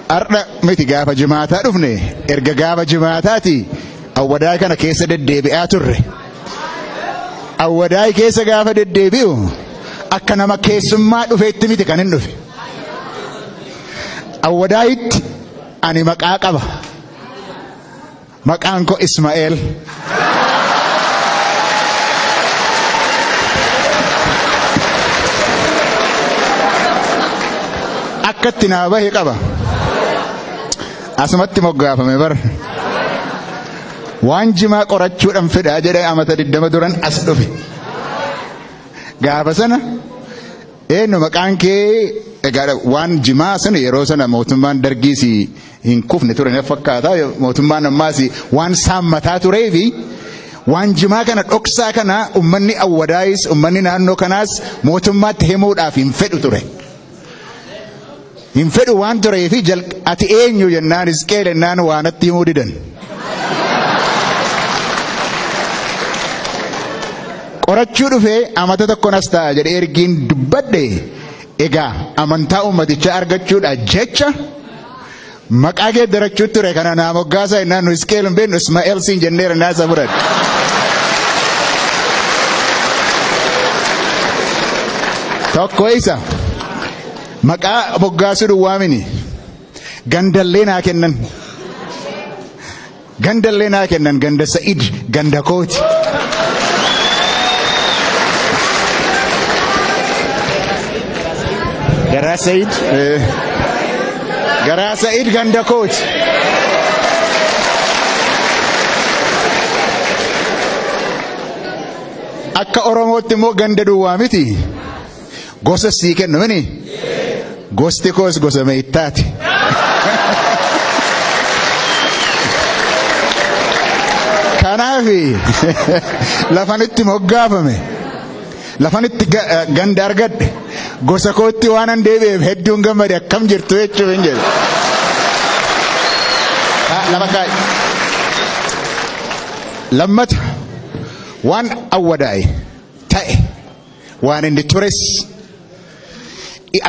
Har'a miti gaafa jimaataa dhufne erga gaafa jimaataati Awwadaay kana keessa deddeebi'aa turre. Awwadaay keessa gaafa deddeebi'u akka nama keessummaa dhufeetti miti kan hin dhufe. Awwadaayitti ani maqaa qaba. Maqaan koo Ismaa'eel. Akkatti naa bahe qaba. Asumatti moggaafame bara. Waan jimaa qorachuudhaan fedhaa jedhee amata 20 duran as dhufe. Gaafa sana eenyu maqaan kee egaa waan jimaa sana yeroo sana mootummaan dargiis hin kufne ture na fakkaata mootummaan ammaas waan saammataa turee fi waan jimaa kana dhoksaa kana uummanni Awwadaayis uummanni naannoo kanaas mootummaatti himuudhaaf hin fedhu ture. Hin fedhu waan turee fi ati eenyu jennaan Isqeel jennaan waanatti himuu didan. Qorachuu dhufee amata tokko nas ta'a jedhee ergiin dubbadhe egaa amantaa uummatichaa argachuudha jecha maqaa geeddarachuu ture kana naa moggaasa jennaan nu Isqeel hin beeknu Ismaa'eel siin jenneera naa isa fudhadhe. Tokko isa maqaa moggaasuu duwwaamini gandallee naa kennan. Gandallee naa kennan ganda Sa'id ganda kooti. Garaa Sa'id Garaa Sa'id ganda kooti. Akka Oromootti immoo ganda duwwaa miti. Gosa sii kennu mini. Gosti koos gosa meettaati. Kanaaf lafanitti moggaafame lafanitti ganda argadhe gosa kootti waan an deebi'eef hedduun gammade akkam jirtu jechuuf hin jedhu. Lafa kaa'i. Lammata waan Awwadaay ta'e waan inni tures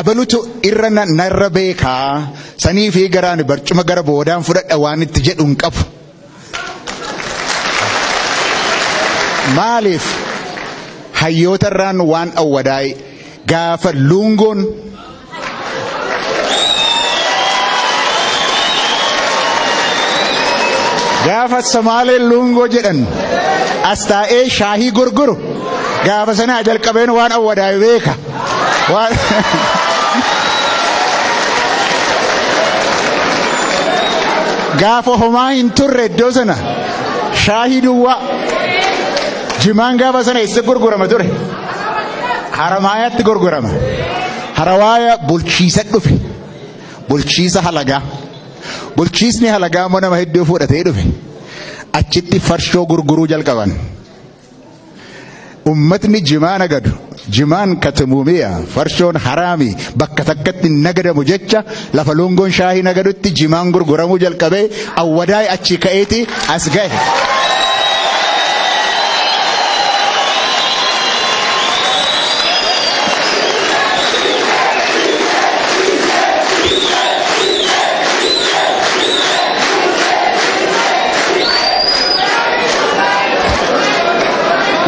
abalutu irra narra beekaa sanii fi garaan barcuma gara boodaan fudhadha waan itti jedhu hin qabu. Maaliif hayyoota irraan waan Awwadaay gaafa luungoon gaafa Somaaleen luungoo jedhan as taa'ee shaahii gurguru gaafa sanaa jalqabeen waan Awwadaay beeka. Gaafa homaa hin turre iddoo sana shaahii duwwaa jimaan gaafa sana eessa gurgurama ture? Haramaayaatti gurgurama. Harawaaya bulchiisa dhufe. Bulchiisa halagaa. Bulchiisni halagaa immoo nama hedduu fudhatee dhufe. Achitti farshoo gurguruu jalqaban. Uummatni jimaa nagadu. Jimaan katamuumiya farshoon haraami bakka takkatti nagadamu jecha lafa lungoon shaahii nagadutti jimaan gurguramuu jalqabee Awwadaay achi ka'eeti as ga'e.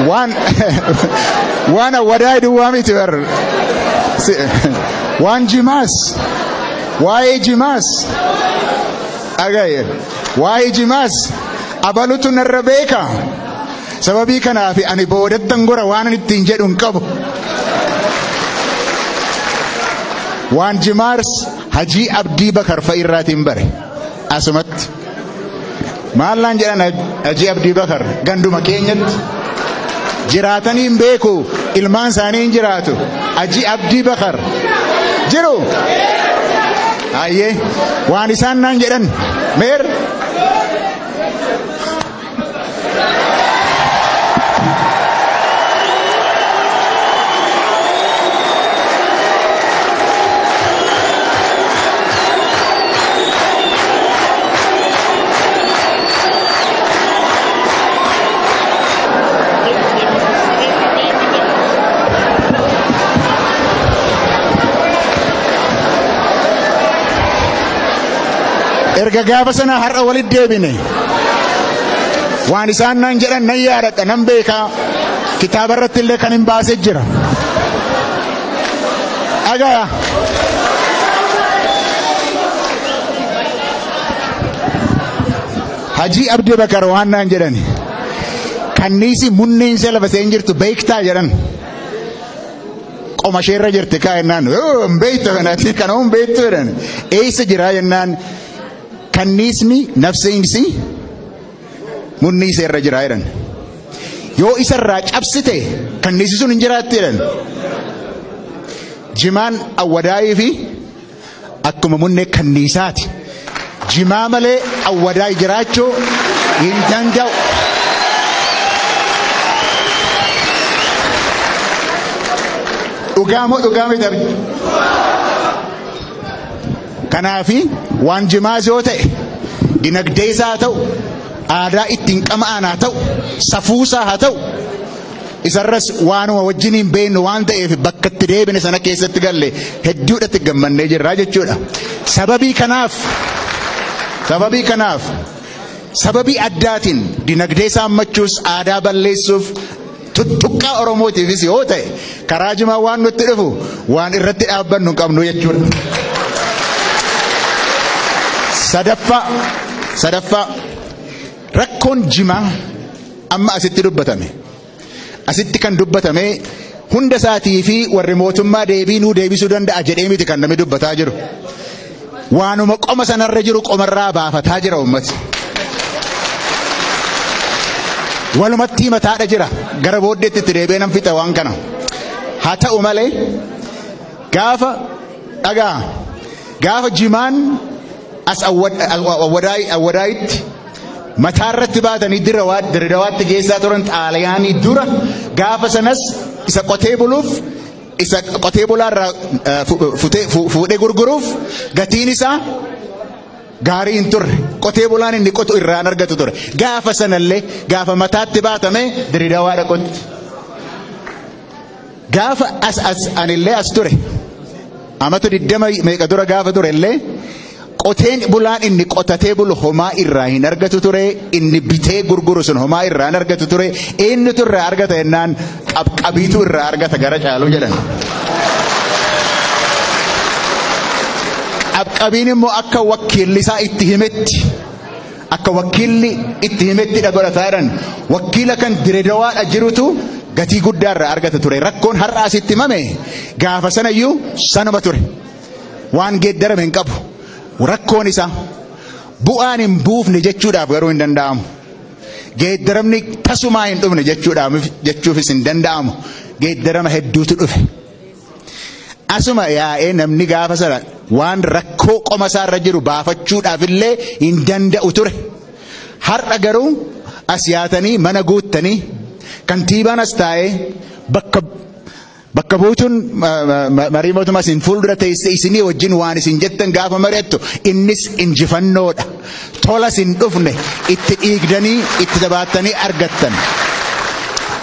Waan Awwadaay duwwaa miti bar waan jimaas waa'ee jimaas dhagaye waa'ee jimaas abalutu narra beeka sababii kanaaf ani boodattan gora waan ittiin jedhu hin qabu. Waan jimaas Hajii Abdii Bakar fa'i irraatiin bare asumatti maallaan jedhan Hajii Abdii Bakar ganduma keenyatti jiraatanii hin beeku ilmaan isaanii hin jiraatu Hajii Abdii Bakar jiru. Ayyee waan isaan naan jedhan meer Erga gaafa sana har'a walitti deebine. Waan isaan naan jedhan nan yaadadha, nan beekaa. Kitaaba irratti illee kan hin baasee jira. Dhagaya. Hajii Abdii Bakar waan naan jedhan. Kanniisi munneen ishee lafa isheen jirtu beektaa jedhan. Qoma isheerra jirti kaa jennaan. Hin beektu kanatti kana hin beektu jedhan. Eessa jiraa jennaan kanniisni nafseensi munni isheerra jiraa jedhan. Yoo isarraa cabsite kanniisi sun hin jiraatti jedhan. Jimaan awwadaayii fi akkuma munnee kanniisaati. Jimaa malee awwadaayii jiraachuu hin danda'u. Dhugaa moo dhugaa miti abdi? Kanaafi waan jimaas yoo ta'e dinagdee isaa haa ta'u, aadaa ittiin qama'an haa ta'u, safuusaa haa ta'u, isarras waanuma wajjin hin beeknu waan ta'eef bakka itti deebine sana keessatti galle hedduudhatti gammannee jirraa jechuudha. Sababii kanaaf sababii addaatiin dinagdee isaa hammachuus aadaa balleessuuf tuttuqqaa Oromootiifis yoo ta'e karaa jimaa waan nutti dhufu waan irratti dhaabbannu hin qabnu jechuudha. Sadaffaa rakkoon jimaa amma asitti dubbatame. Asitti kan dubbatame hunda isaatii fi warri mootummaa deebii nuu deebisuu danda'a jedhee miti kan namni dubbataa jiru. Waanuma qoma sanarra jiru qomarraa baafataa jira uummati. Walumatti himataadha jira. Gara booddeetti itti deebi'ee nan fixa waan kana. Haa ta'u malee gaafa dhagaa gaafa jimaan as awwadaayitti mataarratti baatanii dirdawaatti geessaa turan xaaliyaanii dura gaafa sanas isa qotee buluuf isa qotee bulaarraa fuudhee gurguruuf gatiin isaa gaarii hin turre. Qotee bulaan inni qotu irraan argatu ture. Gaafa sanallee gaafa mataatti baatame dirdawaa dhaqotti. Gaafa as anillee as ture. Amatu 20 meeqa dura gaafa ture illee qoteen bulaan inni qotatee bulu homaa irraa hin argatu ture. Inni bitee gurguru sun homaa irraa hin argatu ture. Eenyutu irraa argata jennaan qabqabiitu irraa argata gara caalu jedhan. Qabqabiin immoo akka wakkiilli isaa itti himetti akka wakkiilli itti himetti dha godhataa jedhan. Wakkiila kan diredawaadha jirutu gatii guddaa irraa argata ture. Rakkoon har'a asitti himame gaafa sanayyuu sanuma ture. Waan geeddarame hin qabu. Rakkoon isaa bu'aan hin buufne jechuudhaaf garuu hin danda'amu. Geeddaramni tasumaa hin dhufne jechuufis hin danda'amu. Geeddarama hedduutu dhufe. Asuma yaa'ee namni gaafa sana waan rakkoo qoma isaarra jiru baafachuudhaaf illee hin danda'u ture. Har'a garuu as yaatanii mana guuttanii kantiibaan as taa'ee bakka buutuun marii mootummaa isin fuuldura teessee isinii wajjin waan isin jettan gaafa mari'attu innis injifannoodha. Tola isin dhufne itti dhiigdanii itti dabaattanii argattan.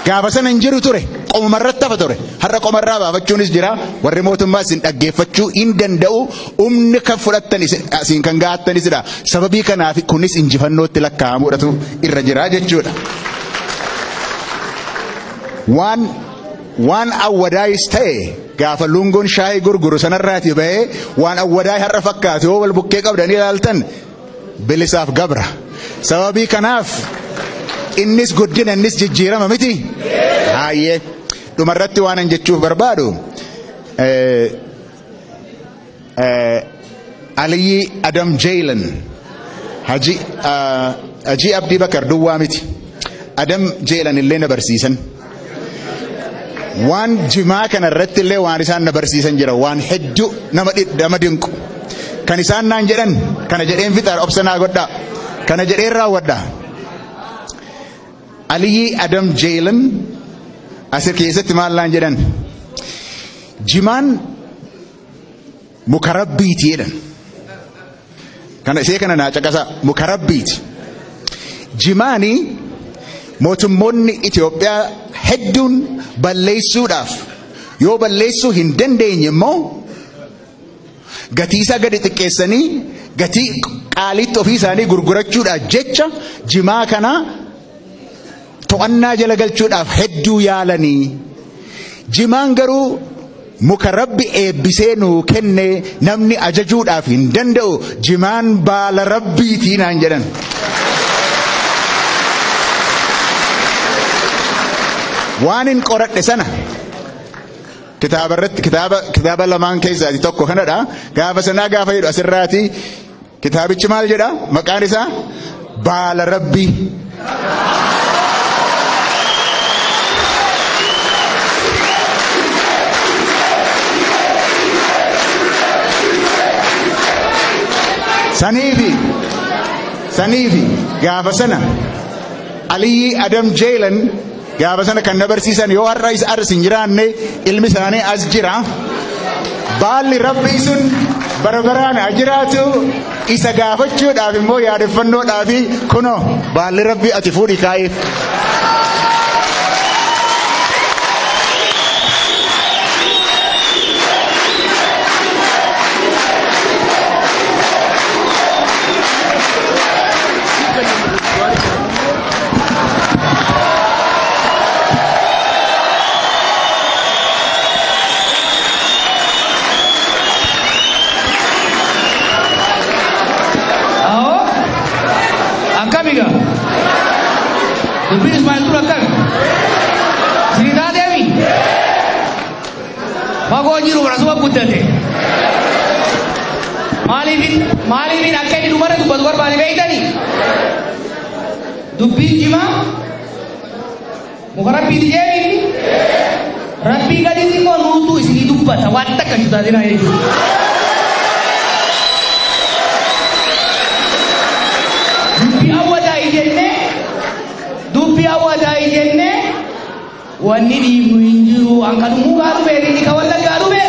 Gaafa sana hin jiru ture. Qomarratti hafa ture. Har'a qomarraa baafachuunis jira. Warri mootummaa isin dhaggeeffachuu hin danda'u. Humni kan fudhattan isin kan ga'attanisidha. Sababii kanaaf kunis injifannootti lakkaa'amuudhatu irra jira jechuudha. Waan awwadaayis ta'e gaafa lungoon shaayii gurguru sanarraati ba'ee waan awwadaay har'a fakkaatu yoo wal bukkee qabdanii ilaaltan bilisaaf gabra. Sababii kanaaf innis guddina innis jijjiirama miti. Haayee dhumarratti waan an jechuuf barbaadu Aliyyi Adam Jaylan Hajii Abdii Bakar duwwaa miti. Adam Jaylan illee na barsiisan. Waan jimaa kana irratti illee waan isaan na barsiisan jira. Waan hedduu nama dinqu. Kan isaan naan jedhan kana jedheen fixaadha obsa naa godhaa. Kana jedheen raawwadhaa. Aliyyi Adam Jaylan asir keessatti maal naan jedhan? Jimaan muka rabbiiti jedhan. Kana ishee kana naa caqasaa muka rabbiiti. Jimaani mootummoonni Itoophiyaa hedduun balleessuudhaaf yoo balleessuu hin dandeenye immoo Gatii isaa gadi xiqqeessanii gatii qaaliitti ofii isaanii gurgurachuudhaaf jecha jimaa kana to'annaa jala galchuudhaaf hedduu yaalanii. Jimaan garuu muka Rabbi eebbisee nuu kenne, namni ajajuudhaaf hin danda'u, jimaan baala Rabbiitii naan jedhan. Waan hin qoradhe sana kitaaba irratti, kitaaba lamaan keessaati tokko kanadha. Gaafa sanaa gaafa jedhu asirraati kitaabichi maal jedha? Maqaan isaa Baala Rabbii. Saniifi gaafa sana Aliyyi Adam Jeelan gaafa sana kan na barsiisan, yoo har'a isa as hin jiraanne ilmi isaanii as jira. Baalli Rabbii sun bara baraan haa jiraatu, isa gaafachuudhaaf immoo yaadeffannoodhaaf kunoo baalli Rabbii ati fuudhi kaa'iif. Aho, akkamiga? Dubbiin Ismaa'eel dur akkami? Isinii taateemi? Fagoo jiru asuma guddate. Maaliifin akka inni dhumarra dubbatu barbaade beektanii? Dubbiin jimaa muka Rabbiiti jeemini? Rabbii gaditti immoo nuutu isinii dubbata, waan takka hin sodaatinaa jechuudha. Dubbii hawwataa jennee, dubbii hawwataa jennee wanni dhiibnu hin jiru. An kan dhumuu gaa dhufeeti, inni ka Wallaggaa dhufe.